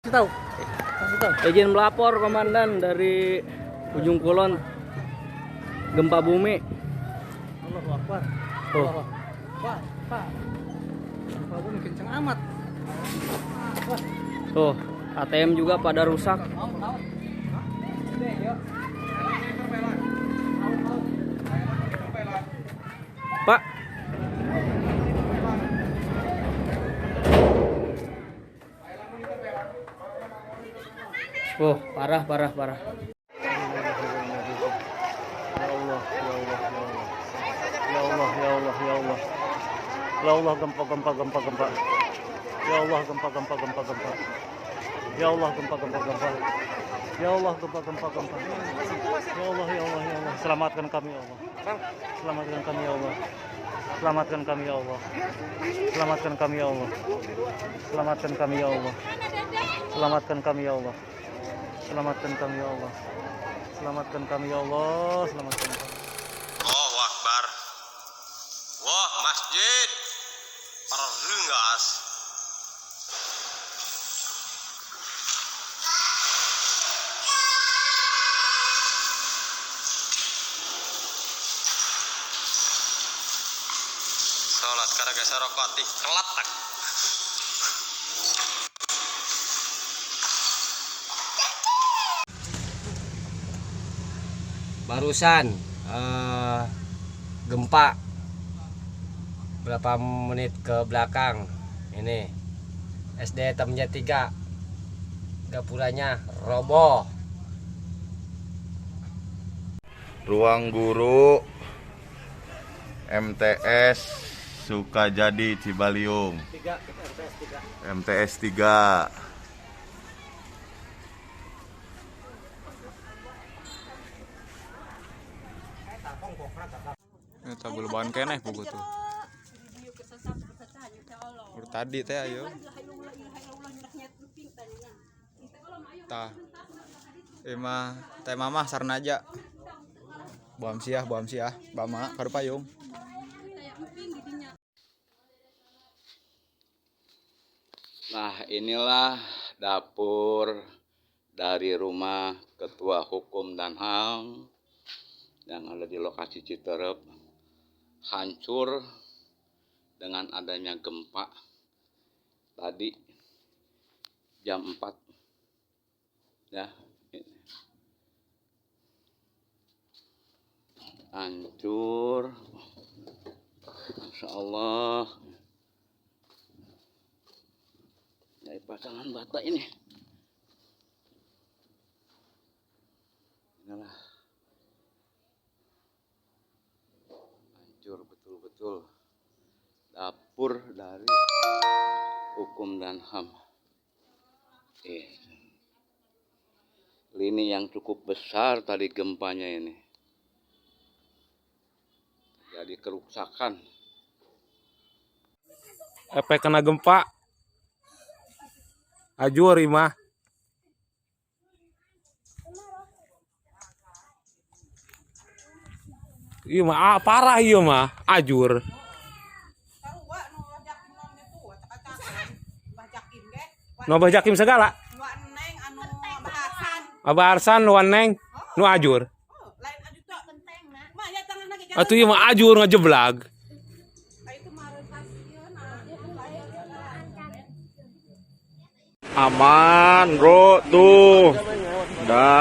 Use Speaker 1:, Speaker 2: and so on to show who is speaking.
Speaker 1: Kasih tahu. Kasih tahu.
Speaker 2: Izin melapor komandan dari Ujung Kulon, gempa bumi.
Speaker 1: Allahu Akbar.
Speaker 2: Tuh.
Speaker 1: Allah. Pak, Pak. Gempa bumi kenceng amat. Wah.
Speaker 2: Tuh, ATM juga pada rusak. Pak. Oh, parah, parah, parah.
Speaker 3: Ya Allah, ya Allah, ya Allah. Ya Allah, ya Allah, ya Allah. Ya Allah, gempa, gempa, gempa, gempa. Ya Allah, gempa, gempa, gempa, gempa. Ya Allah, gempa, gempa, gempa. Ya Allah, gempa, gempa, gempa. Ya Allah, ya Allah, ya Allah. Selamatkan kami, ya Allah. Selamatkan kami, ya Allah. Selamatkan kami, ya Allah. Selamatkan kami, ya Allah. Selamatkan kami, ya Allah. Selamatkan kami, ya Allah. Selamatkan kami, ya Allah. Selamatkan kami, ya Allah. Selamatkan kami.
Speaker 4: Allahu Akbar. Wah, masjid. Perenggas. Salat karena sarokati kelatak.
Speaker 5: Barusan gempa berapa menit ke belakang ini SD Tamja 3 gapuranya roboh.
Speaker 6: Ruang guru MTS Sukajadi Cibaliung. MTS 3.
Speaker 7: Ini tabul bahan keneh buku tuh. Udah tadi teh ayo. Tah. Emah teh mamah sarnaja. Buam siah, bama karupayung.
Speaker 8: Nah, inilah dapur dari rumah Ketua Hukum dan HAM yang ada di lokasi Citeureup. Hancur dengan adanya gempa tadi jam 4. Ya. Hancur. Masya Allah. Dari pasangan bata ini. Inilah. Hancur betul-betul dapur dari Hukum dan HAM. Lini yang cukup besar tadi gempanya ini. Jadi kerusakan.
Speaker 9: Efek kena gempa. Ajur imah. Iya mah, parah iya mah, ajur. Nu Abah Jakim segala. Abah Arsan nu neng nu ajur. Atuh ieu mah ajur ngejeblag.
Speaker 6: Aman, bro, tuh. Dah.